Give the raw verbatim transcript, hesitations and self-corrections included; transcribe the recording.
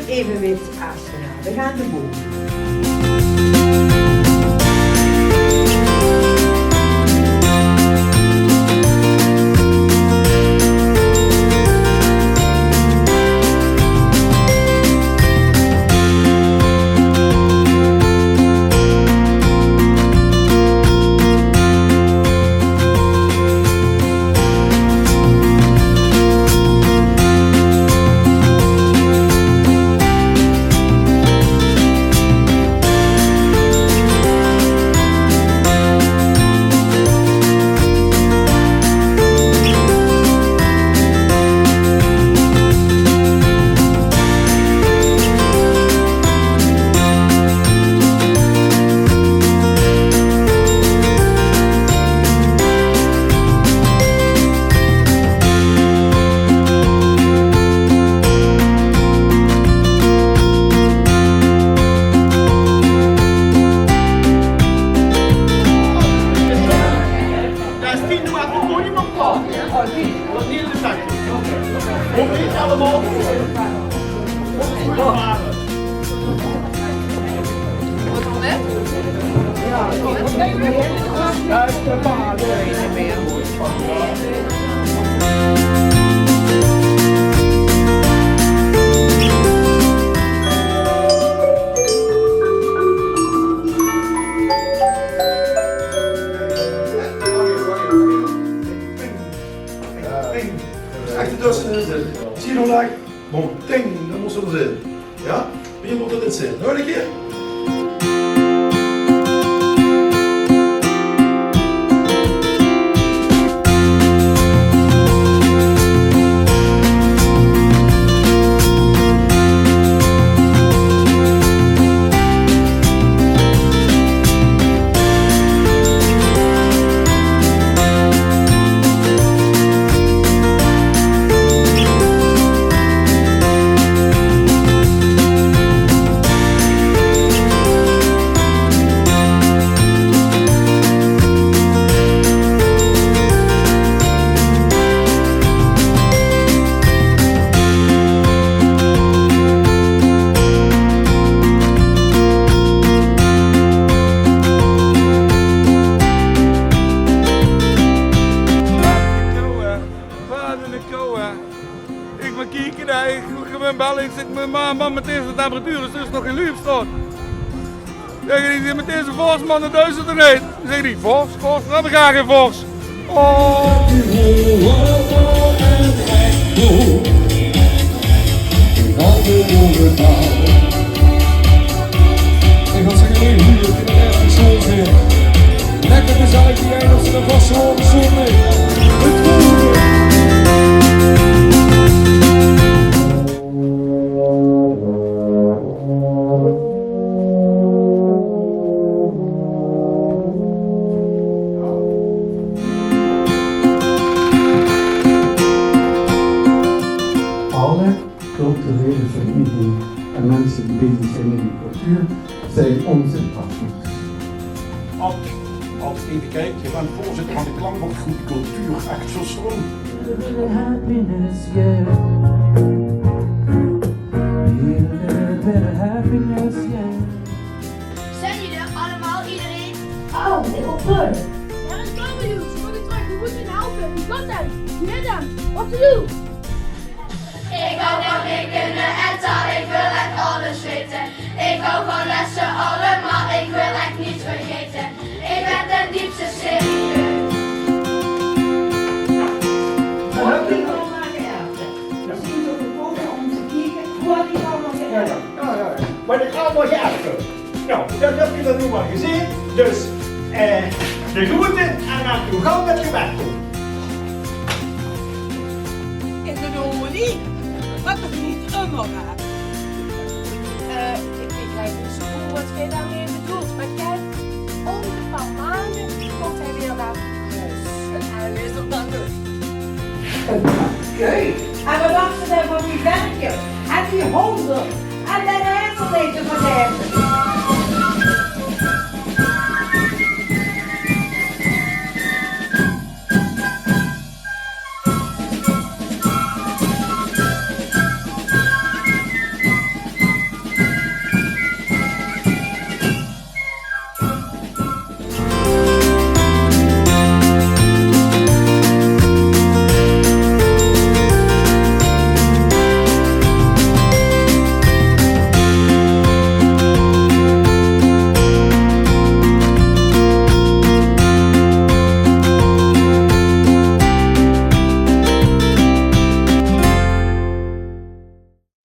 Eve wit as, ja, we gaan de boom. Zie nog lang? Bon, ting, dan mós ze d'r zeen. Ja? Wie mót dit zeen? Nog ein kier? Waat ein kou, hè. Ich mer kieke, hè. Ich gaon belle. Ich zèk: "Mam, mam, mit deze temperatuur is d'r nog gein luuj op straot." Zègke die: "Mit deze vors, man, det duis se toch neet?" Zègke die: "Vors, vors, veer höbbe gaar gein vors." Oh. Ich wil zègke, hey, wie is 't in de Engelse zon weer? Lekker gezellig, die Engelse, de vaste woorden zon weer. Alle culturele verenigingen en mensen die bezig zijn met de cultuur zijn onze partners. Ad, Ad, eve kieke, ich bön veurzitter van de klankbordgroep Cultuur Achter Stroom. Little bit of happiness, yeah. Little bit of happiness, yeah. Zeen geer d'r allemaol, ederein? Oh, ich wil trök. Dao is Claudius, kom trök. Veer mótte häöm helpe. Wie geit 't? Wie geit 't? Waat te doon? Ich wil van rekene en taal, ich wil ech alles weite. Ich hou van lesse allemaol, ich wil ech niks vergaete. Ich bön ten diepste serieus. Veer höbbe die allemaol geërf. Veer zeen zo gekómme óm te kieke waat die allemaol geërf höbbe. Jao, jao, jao. Waat die allemaol geërf höbbe. Noe, det höb geer dan noe mer gezeen. Dus, eh, de groete en laot uch gauw mit gebed kómme. In de olie, mer toch neet ummer, hè? Eh, ich begriep neet zo good waat geer daomit bedoelt, mer kiek, euver ein paar maonde kump hae weer nao hoes. En hae is d'r dan nog. Oké. En waat dachs se dan van die werkjers? En die hónde? En de rest van deze verdeelding?